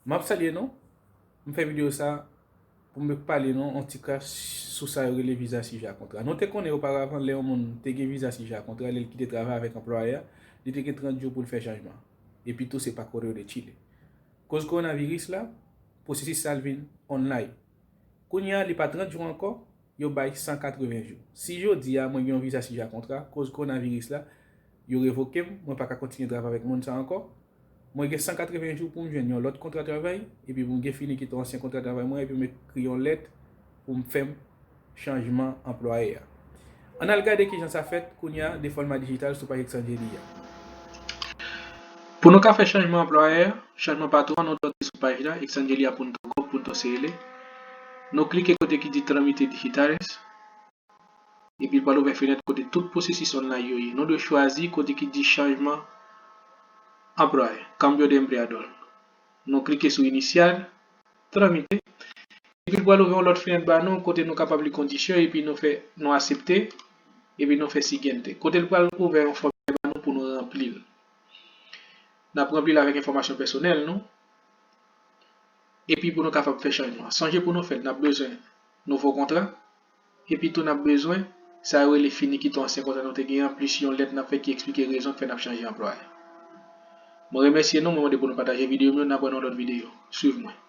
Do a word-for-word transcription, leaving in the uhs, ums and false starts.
M ap salye nou. M fè videyo sa pou m pale nou yon ti kras sou sa yo rele viza sijè a kontra. Nou te konnen oparavan, lè yon moun te gen viza sijè a kontra, lè l kite travay avèk anplwayè a, li te gen trant jou pou l fè chanjman. Epi tou, se pa Correo de Chile. Koz kowonaviris la, pwosesis sa l vin online. Kounye a, li pa trant jou ankò, yo bay san katreven jou. Si jodi a, mwen gen yon viza sijè a kontra, koz kowonaviris la, yo revoke m, mwen pa ka kontinye travay avèk moun sa ankò, mwen gen san katreven jou pou m jwenn yon lòt kontra travay, epi pou m gen fini kite yon ansyen kontra travay mwen, epi m ekri yon lèt pou m fè m chanjman anplwayè a. Ann al gade kijan sa fèt kounye a de fòma dijital sou paj Exangeli a. Pou nou ka fè chanjman anplwayè, chanjman patwon, nou tonbe sou paj la, exangelia punto gov punto cl. Nou klike kote ki di Trámites Digitales. Epi l pral ouvè fenèt kote tout pwosesis online yo ye. Nou dwe chwazi kote ki di chanjman anplwayè, cambio de empleador. Nou klike sou iniciar, trámite. Epi l pral ouvè yon lòt fenèt ba nou kote nou kapab li kondisyon epi nou fè, nou aksepte, epi nou fè siguiente. Kote l pral ouvè yon fòmilè ba nou pou nou ranpli l. N ap ranpli l avèk enfòmasyon pèsonèl nou. Epi pou nou kapab fè chanjman. Sonje pou nou fè l, n ap bezwen nouvo kontra. Epi tou n ap bezwen sa yo rele finikiton ansyen kontra nou te genyen an, plis yon lèt n ap fè ki eksplike rezon k fè n ap chanje anplwayè. Mwen remèsye nou, mwen mande pou nou pataje videyo m yo, n ap wè nan lòt videyo. Swiv mwen.